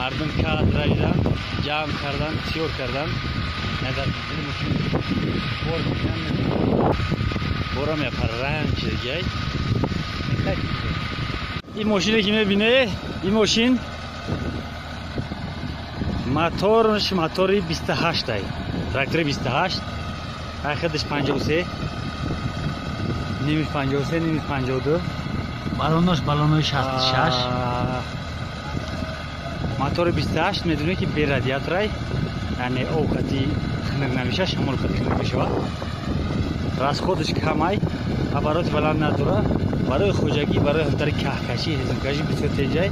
Мардум кадр ҷамъ кардан, тиёр кардан. Назар мошин бор мекунан. Борам япаран чизгай. Ин мошине ки мебине, ин мошин моторш мотори 28 ай. Трактори 28. Ахирдаш 53. Нимиш 53, нимиш 52. Балонош балонои 66. Мотори 28 медонед ки бе радиаторай, яъне об қати хунук намешавад, шамол қати хунук мешавад. Расходаш камай, обороти баланд надора. Барои хоҷагӣ, барои ҳамтари каҳкашӣ, ҳезумкашӣ бисёр теҷай.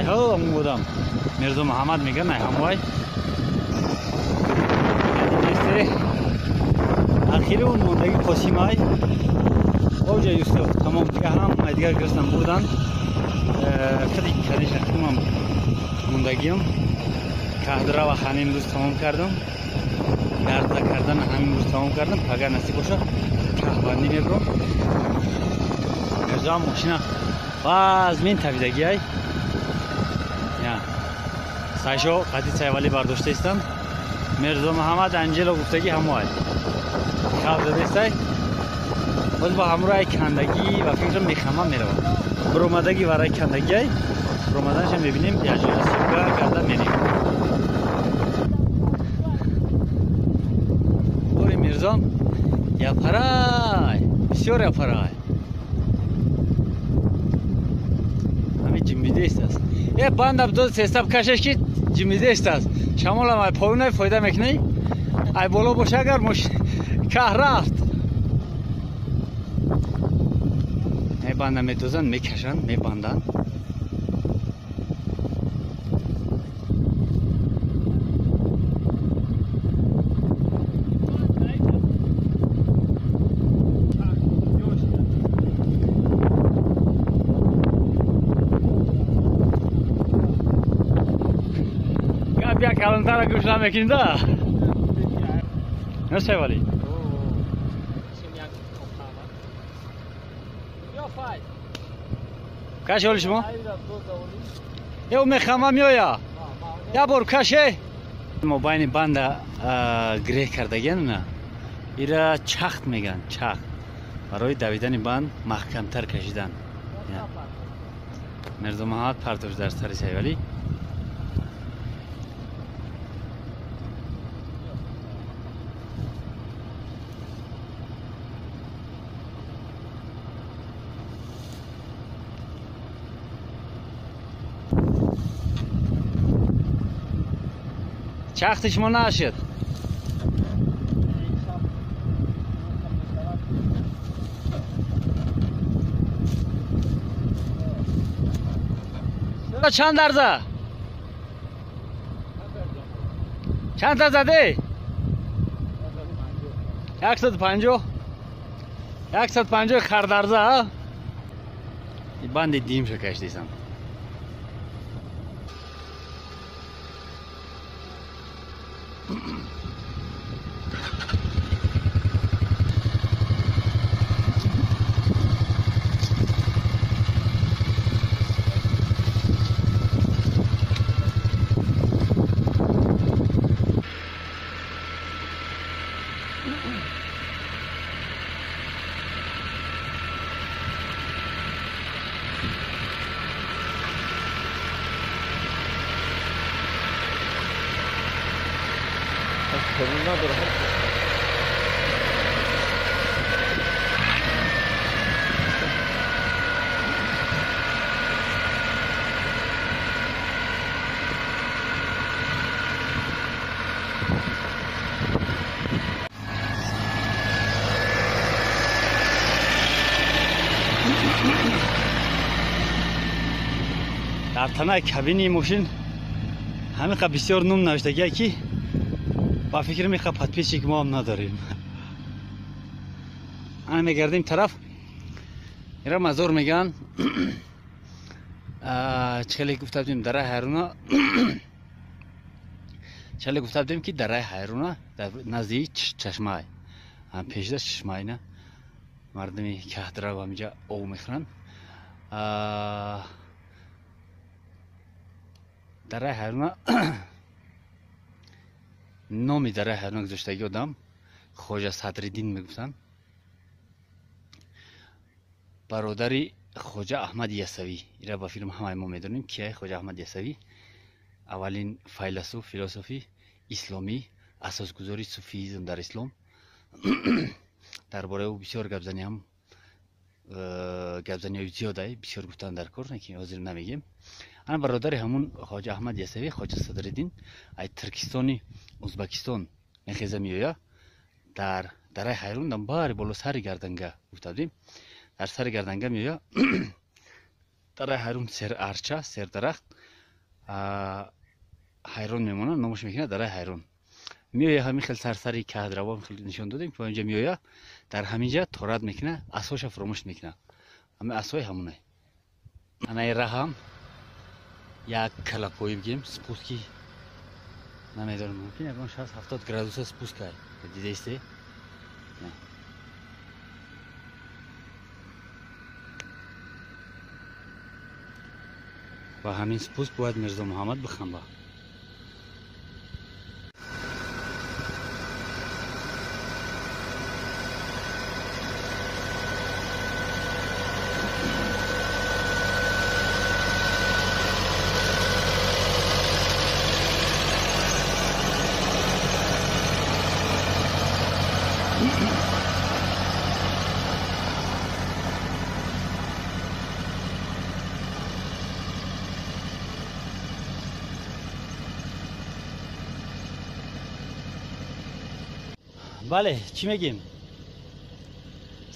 Ҳо ҳамун одам Мирзо Муҳаммад мегӯяд, най ҳамвай. Ахири он мондагӣ Қосимай. Оҷа Юсуф тамом дига ҳама дигар гирифтан бурдан. Хеле конечно худам мондагиам. Каҳдра ва ҳамин рӯз тамом кардам. Гарда кардан ҳамин рӯз тамом кардам. Пагар насиб бошад каҳбандӣ мебурам. Мирзоам мошина вазмин тавидагиай. Сайшо қати сайвалӣ бардошта истанд. Мирзо Муҳаммад Анҷело гуфтагӣ ҳамоай. Хаб задестай. Боз бо ҳамроҳи кандагӣ ва фикрам мехама меравад. Буромадагӣ варай кандагиай. Буромаданашам мебинем, якҷоя съёмка карда мерем. Бори Мирзом япарай, бисёр япарай. Ҳамин ҷимбидест аст. Е банда дод сестаб кашеш ки ҷимбидест аст. Шамолам ай поёнай фоида мекунӣ? Ай боло боша агар мош каҳ рафт. Мебанда медозанд, мекашанд, мебанданд. Гап як калонтара гӯш намекунӣ да? Не Сайвалӣ? Каше оли шумо? Ё мехама меоя. Я бор каше. Мо байни банда греҳ кардагиан на. Ира чахт меган, чахт. Барои давидани банд маҳкамтар кашидан. Мирзо Муҳаммад партош дар сари Сайвалӣ. Чахти шумо нашид. Чанд дарза? Чанд та заде? 150. 150 хардарза. Банди димша кашдисам. Дар танаи кабини мошин ҳамиқа бисёр ном навиштагия ки ба фикр меха подписчик мо ҳам надорем. Ана мегардем тараф. Ира мазор меган. Чӣ гуфта будем дараи Ҳайруна. Чӣ гуфта будем ки дараи Ҳайруна дар наздии чашмаай. Пешда чашмаайна. Мардуми каҳдра ва ҳаминҷа об мехӯранд. Дараи Ҳайруна номи дараи Ҳайруна гузоштагӣ одам Хоҷа Садриддин мегуфтанд. Бародари Хоҷа Аҳмади Ясавӣ. Ира ба филм ҳамаи мо медонем кияй Хоҷа Аҳмади Ясавӣ. Аввалин файласуф, философи исломӣ, асосгузори суфизм дар ислом. Дар бораи ӯ бисёр гапзаниам гапзаниҳои зиёдай, бисёр гуфтан дар кор, ки ҳозир намегем. Ана бародари ҳамун Хоҷа Аҳмад Ясавӣ, Хоҷа Садриддин, ай Туркистони Ӯзбекистон мехеза меоя дар дараи Ҳайрун, дар бари боло сари гарданга гуфта будем. Дар сари гарданга меоя дараи Ҳайрун сер арча, сер дарахт ҳайрон мемонад, номаш мекунад дараи Ҳайрон. Меоя ҳамин хел сарсари каҳдраво хел нишон додем, ки инҷа меоя, дар ҳаминҷа торат мекунад, асоша фуромӯш мекунад. Ҳамин асои ҳамонай. Анаи раҳам як калапоӣ бигем, спуски намедонам, мумкин ягон 60-70 градуса спускай. Дидаисте? Ва ҳамин спуск бояд Мирзо Муҳаммад бихамба. Бале, чӣ мегим?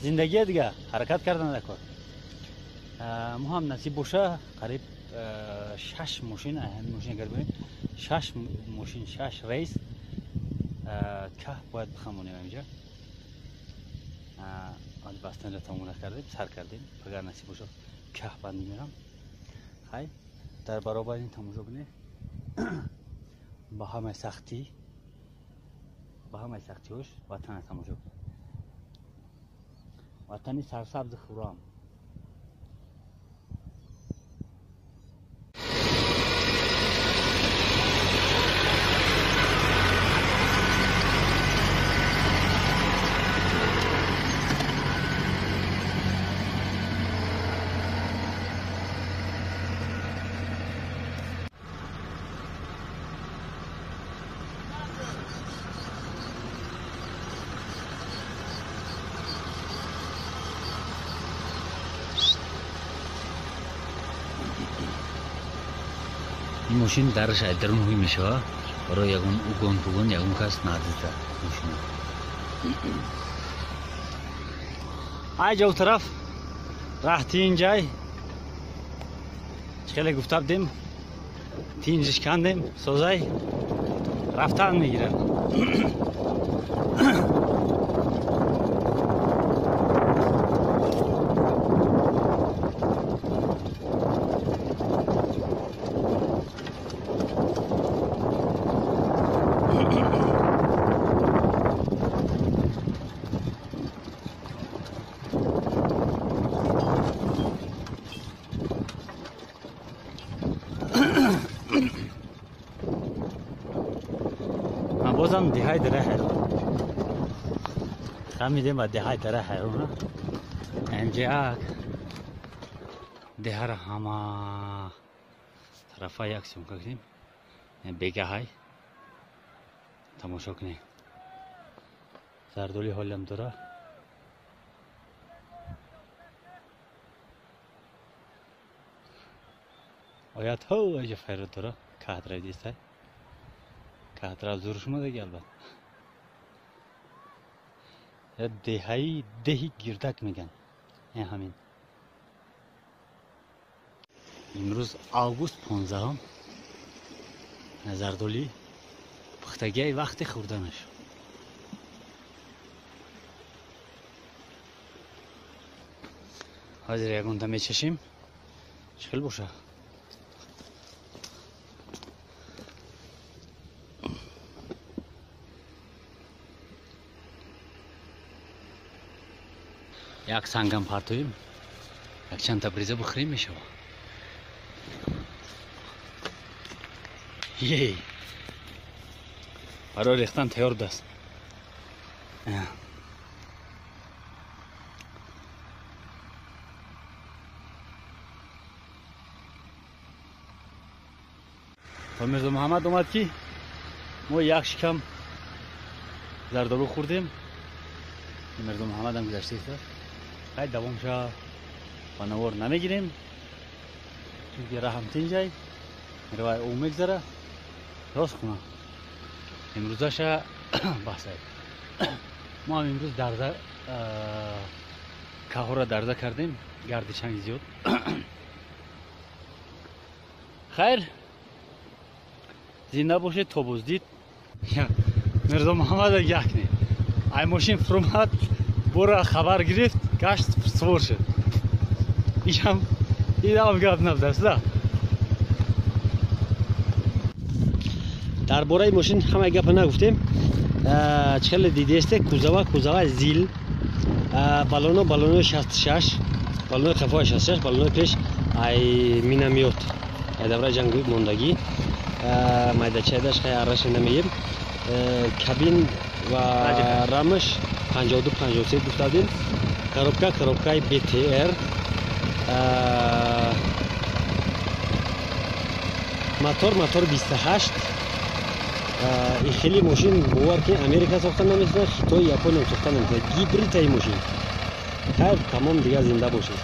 Зиндагия дига ҳаракат кардан дар кор. Мо ҳам насиб боша қариб 6 мошин, ҳамин мошин агар бинем, 6 мошин, 6 рейс каҳ бояд бихамонем инҷа. Ҳоли бастанро тамом накардем, сар кардем. Агар насиб боша каҳ банд мемирам. Хай, дар баробари ин тамошо кунед. Ба ҳамаи сахтӣ, ба ҳамаи сахтиҳош ватана тамошо кунед. Ватани сарсабзи хуррам. Ин мошин дараш аз дарун ҳуй мешавад, барои ягон угон пугон ягон кас надида мошина. Ай ҷо тараф раҳ тинҷай хеле гуфта будем, тинҷиш кандем, созай рафтан мегирад. Бозам деҳаи дараи Ҳайрон. Хамидем ба деҳаи дараи Ҳайрон. Инҷа як деҳара ҳама тарафа як съёмка кунем. Бегаҳай тамошо кунем. Зардоли ҳолиам дора. Оят ҳо аҷа файрод дора. Кадра дистай. Кадра зур шумадаги албатта. Деҳаи деҳи гирдак меган. Ин ҳамин. Имрӯз август 15 зардоли пухтагиаи вақти хӯрданаш. Ҳозир ягонта мечашем. Чӣ хел боша? Як сангам партоем, якчанд та бриза бихӯрем мешава. Ей. Барои рехтан тайёр будааст. То Мирзо Муҳаммад омад ки мо як шикам зардолу хӯрдем. Мирзо Муҳаммадам гузашта истод. Хай давомша ба навор намегирем, чунки раҳам тинҷай меравай, ӯ мегзара рост хона. Имрӯзаша баҳсай. Мо ҳам имрӯз дарза каҳора дарза кардем, гарди чанги зиёд. Хайр, зинда бошед то боздид. Мирзо Муҳаммад як не ай мошин фурӯмад, бора хабар гирифт, гашт, сувор шуд. Ишам инам гап набудааст да. Дар бораи мошин ҳамаи гапа нагуфтем. Чӣ хеле дидесте, кузова зил, баллоно 66, баллонои қафои 66, баллонои пеш ай минамиёт, ай давраи ҷанги мондагӣ, майдачайдаш хай арраша намеем. Кабин ва рамаш 52 53 гуфтадем. Коробкаи БТР, мотор 28. И хеле мошин бовар ки Америка сохта наметавонад, Хитой, Япония сохта наметавонад. Гибрид ай мошин. Хайр, тамом, дигар зинда бошед.